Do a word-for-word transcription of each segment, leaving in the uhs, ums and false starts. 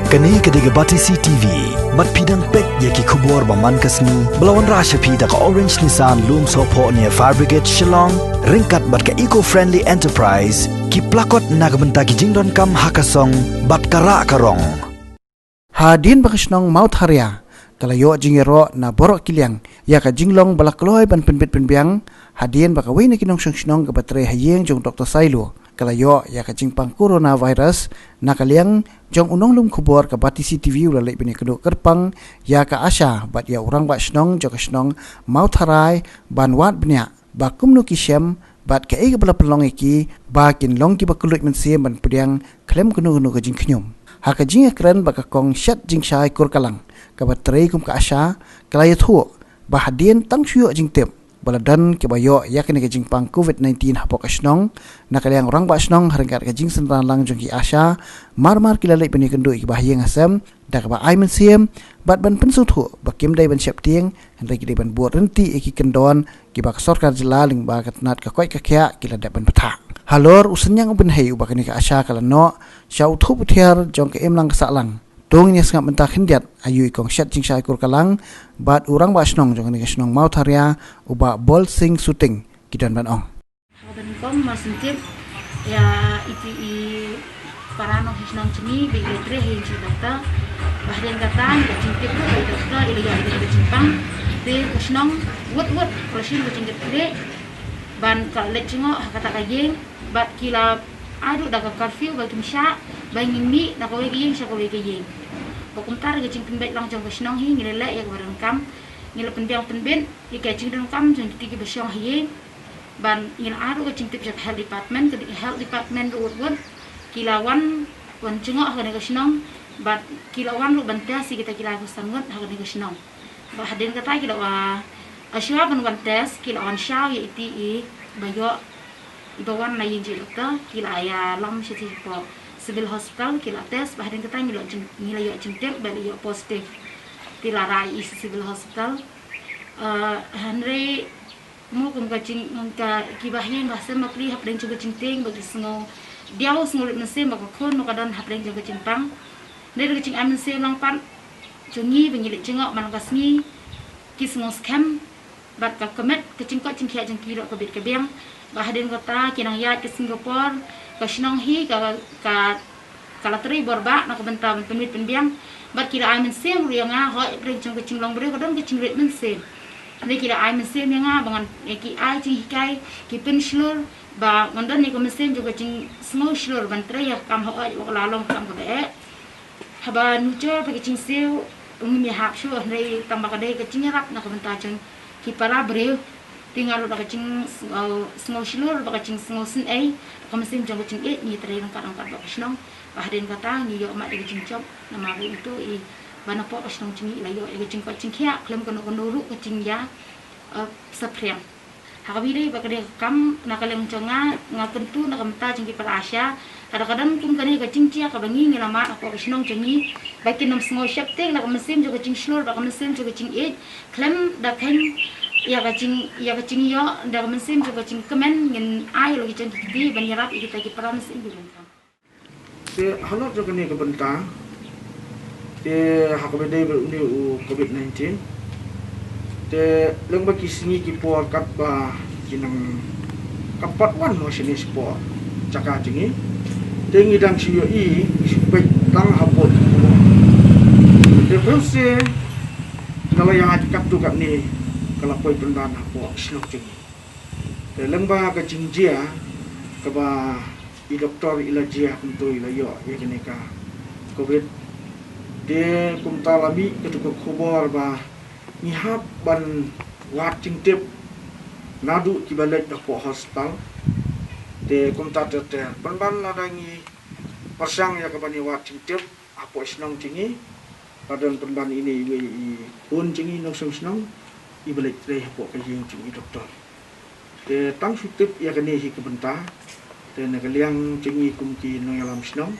Kane ka dei ka Batesi T V. Bad phi dang peit ïa ki khubor ba man ka sngi ba la wanrah sha phi da ka Orange Nissan Lumsohphoh near Fire Brigade Shillong, ryngkat bad ka Eco Friendly Enterprise, ki plakot na ka bynta ki jingdonkam ha ka song bad ka rah ka rong. Hadien ba ka shnong Mawtharia ka la ïoh jingïaroh na baroh ki liang ïa ka jinglong ba la kloi ban pynbit pynbiang, hadien ba kawei na ki nongshong shnong kaba trei ha ïing jong Doctor Sailo ka la ïoh ïa ka jingpang coronavirus, na ka liang jong u nonglum khubor ka Batesi T V u la leit ban ïakynduh kyrpang ïa ka ASHA bad ïa u rangbah shnong jong ka shnong Mawtharia ban wad bniah ba kumno ki shem bad kaei kaba la pynlong ïa ki ba kin long kiba kylluid mynsiem ban pdiang khlem kano kano ka jingkhñium. Ha ka jingïakren bad ka kong Shetjingshai Kurkalang kaba trei kum ka ASHA, ka la ïathuh ba hadien tang shu ïoh jingtip ba la don kiba ïoh ïa kane ka jingpang covid nineteen hapoh ka shnong, na ka liang u rangbah shnong ha ryngkat ka jingsynran lang jong ki ASHA mar mar ki la leit ban ïakynduh ïa ki bahaïing hasem da kaba ai mynsiem bad ban pynsngewthuh ba kim dei ban sheptieng, hynrei ki dei ban bud ryntih ïa ki kyndon kiba ka sorkar jylla lyngba ka tnat ka koit ka khiah ki la dep ban bthah. Halor u synñiang u bynhei uba kane ka ASHA ka la noh sha u thup u thiar jong ka imlang ka sahlang, to ngin ïa sngap mynta khyndiat aïu i kong Shetjingshai Kurkalang bad u rangbah shnong jong kane ka shnong Mawtharia, u Bah Bolsing Suting, ki don ban ong. Haba nyngkong ma sngewtip ïa iti i para nongshong shnong jong ngi ba i la trei ha ïing jong i doctor. Ba hadien kata ngi la jingtip ruh ba i doctor i la ïoh ïa ka jingpang. Te ka shnong wut wut ka la shim ka jingkitkhlieh ban ka leit jngoh ha kata ka ïing bad ki la ai ruh da ka curfew ba kim shah ban ngin mih na kawei ka ïing sha kawei ka ïing. Ba kumta da ka jingpynbeit lang jong ka shnong hi ngi la leh ïa kaba donkam, ngi la pynbiang pynbit ïa ka jingdonkam jong kiti kiba shong ha ïing. Ban ngin ai ruh ka jingtip sha ka health department, ka health department ruh wut wut ki la wan, wan jngoh ha kane ka shnong bad ki la wan ruh ban test ïa kita ki lai phew san ngut ha kane ka shnong. Ba hadien kata ki la wan, shuwa ban wan test ki la wan shaw ïa iti i ba ïoh, i ba wan na ïing jong i doctor, ki la ïalam sha ti hapoh Civil Hospital ki la test. Ba hadien kata ngi la jing, ngi la ïoh jingtip ba la ïoh positive. Te la rah ïa i sha Civil Hospital. Eh, hynrei mo kum ka jing, ka, kiba haïing ba sem ba pli hapdeng jong ka jingtieng ba ki sngew diaw, sngew rit mynsiem ba ka khun mo ka don hapdeng jong ka jingpang. Hynrei da ka jingai mynsiem lang pat jong ngi ba ngi leit jngoh man la ka sngi, ki sngew skhem bad ka kmen ka jingkoit jingkhiah jong ki ruh ka bit ka biang. Ba hadien kata ki nang ïaid ka Singapore, ka shnong hi ka, ka ka la trei bor bha na ka bynta ban pynbit pynbiang. Bad ki la ai mynsiem ruh ïa nga, hooid, hapdeng jong ka jinglong briew ka don ka jingrit mynsiem. Hynrei ki la ai mynsiem ïa nga ba ngan, eh, ki ai jinghikai, ki pynshlur ba ngan don ïa ka mynsiem jong ka jingsngew shlur ban trei ïa ka kam, hooid, wat la long ka kam kaba eh. Haba nujor bad ka jingsiew ngim ïahap shuh, hynrei tang ba ka dei ka jingïarap na ka bynta jong ki para briew. Te nga ruh da ka jing, uh, sngew shlur, bad ka jingsngew sngewsynei, da ka mynsiem jong ka jingïeit ngi trei ryngkat ryngkat bad ka shnong. Ba hadien kata ngi ïoh mad ïa ka jingjop, namar ruh ito i ba napoh ka shnong jong ngi i la ïoh ïa ka jingkoit jingkhiah khlem kano kano ruh ka jingïa, uh, saphriang. Ha kaba ïadei bad ka dei ka kam na ka liang jong nga, nga kyntu na ka bynta jong ki para ASHA. Lada ka don kum kane ka jingjia kaba ngi ngi la mad hapoh ka shnong jong ngi, ba kin ym sngew sheptieng, da ka mynsiem jong ka jingshlur, da ka mynsiem jong ka jingïeit, khlem da kheiñ ïa ka jing, ïa ka jingïoh, da ka mynsiem jong ka jingkmen ngin ai ïa la ki jong ki kti ban ïarap ïa kita ki para mynsiem kiba donkam. Te halor jong kane ka bynta, te ha kaba ïadei bad une u covid nineteen, te lyngba ki sngi ki por katba ki nang, katba wan mo shane shapoh jaka jong ngi, te ngi dang shu ïohi, ngi shu peit tang hapoh ki por. Te pynse ka la ïaid katto katne, ka la poi pynban hapoh shnong jong ngi. Te lyngba ka jingjia kaba i doktor i la jia kumto, i la ïoh ïa kane ka covid. Te kumta la mih katu ka khubor ba ngi hap ban wad jingtip naduh kiba leit hapoh hospital. Te kumta ter ter, pynban lada ngi pyrshang ïa ka ban ïa wad jingtip hapoh shnong jong ngi, la don pynban ine iwei i khun jong ngi nongshong shnong iba leit trei hapoh ka ïing jong i doktor. Te tang shu tip ïa kane hi ka bynta, te na ka liang jong ngi kum ki nongïalam shnong,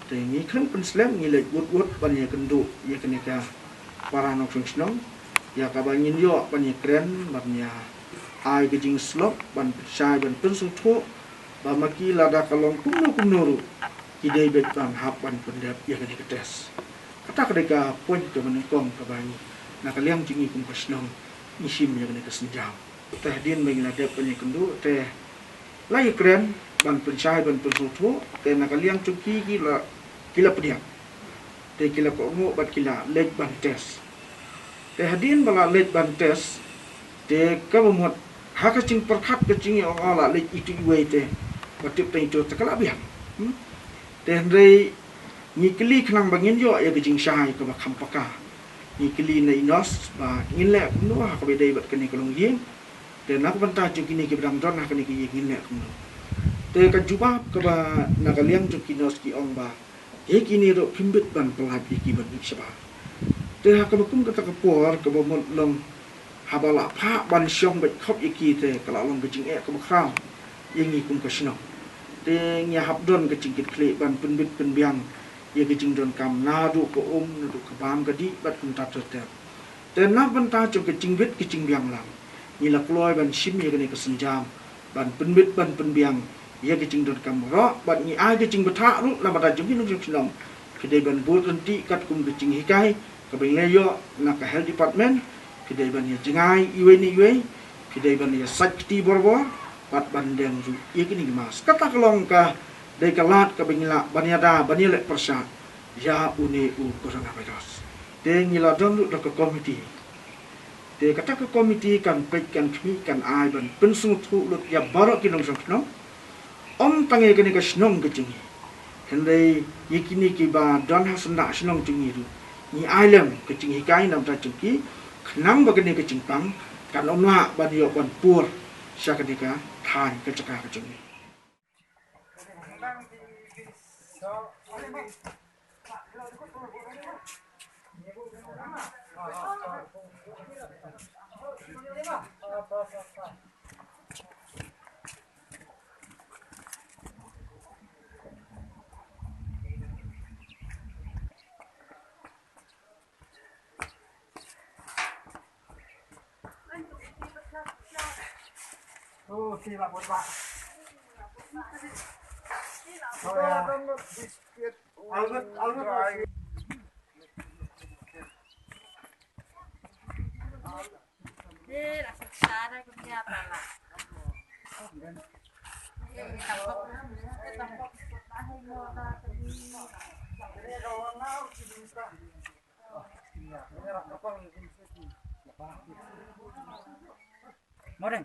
te ngi khlem pynslem, ngi leit wut wut ban ïakynduh ïa kane ka para nongshong shnong ïa kaba ngin ïoh ban ïakren, ban ïa ai ka jingslok, ban pynshai, ban pynsngewthuh ba ma ki lada ka long kumno kumno ruh, ki dei beit ban hap ban pyndep ïa kane ka test. Kata ka dei ka point kaba nyngkong kaba ngi na ka liang jong ngi kum ka shnong ngi shim ïa kane ka sienjam. Te hadien ba ngi la dep ban ïakynduh te la ïakren ban pynshai ban pynsngewthuh, te na ka liang jong ki ki la, ki la pdiang. Te ki la kohnguh bad ki la leit ban test. Te hadien ba la leit ban test, te kaba mut ha ka jingpyrkhat ka jingïoh la leit itu iwei te ba tip tang itu te ka la biang. Hmm? Te hynrei ngi kylli khnang ba ngin ïoh ïa ka jingshai kaba kham paka. Ngi kylli na i nurse ba ngin leh kumno ha kaba dei bad kane ka longïing. Te na ka bynta jong kine kiba dang don ha kane ka ïing ngin leh kumno. Te ka jubab kaba na ka liang jong ki nurse ki ong ba ïa kine ruh phim bit ban pyllait ïa ki ban mih shabar. Te ha kaba kum kata ka por kaba mut long haba la phah ban shong beit khop ïa ki te ka la long ka jingeh kaba khraw ïa ngi kum ka shnong. Te ngi hap don ka jingkitkhlieh ban pynbit pynbiang ïa ka jingdonkam naduh ka um, naduh ka bam ka dih bad kumta ter ter. Te na bynta jong ka jingbit ka jingbiang lang ngi la kloi ban shim ïa kane ka sienjam ban pynbit ban pynbiang ïa ka jingdonkam baroh bad ngi ai ka jingbthah ruh na bynta jong ki nongshong shnong. Phi dei ban bud ryntih katkum ka jinghikai kaba ngi la ïoh na ka health department. Phi dei ban ïa jngai iwei na iwei, phi dei ban ïa sait kti bor bor bad ban deng ruh ïa kine ki mask. Kata ka long ka dei ka lad kaba ngi lah ban ïada ban ïaleh pyrshah ïa une u coronavirus. Te ngi la don ruh da ka komiti. Te kata ka komiti kan peit kan khmih kan ai ban pynsngewthuh lut ïa baroh ki nongshong shnong. Ym tang ïa kane ka shnong ka jong ngi, hynrei ïa kine kiba don ha syndah shnong jong ngi ruh ngi ai lem ka jinghikai na bynta jong ki khnang ba kane ka jingpang kan ym lah ban ïoh ban pur sha kane ka thaiñ ka jaka ka jong ngi. Morning.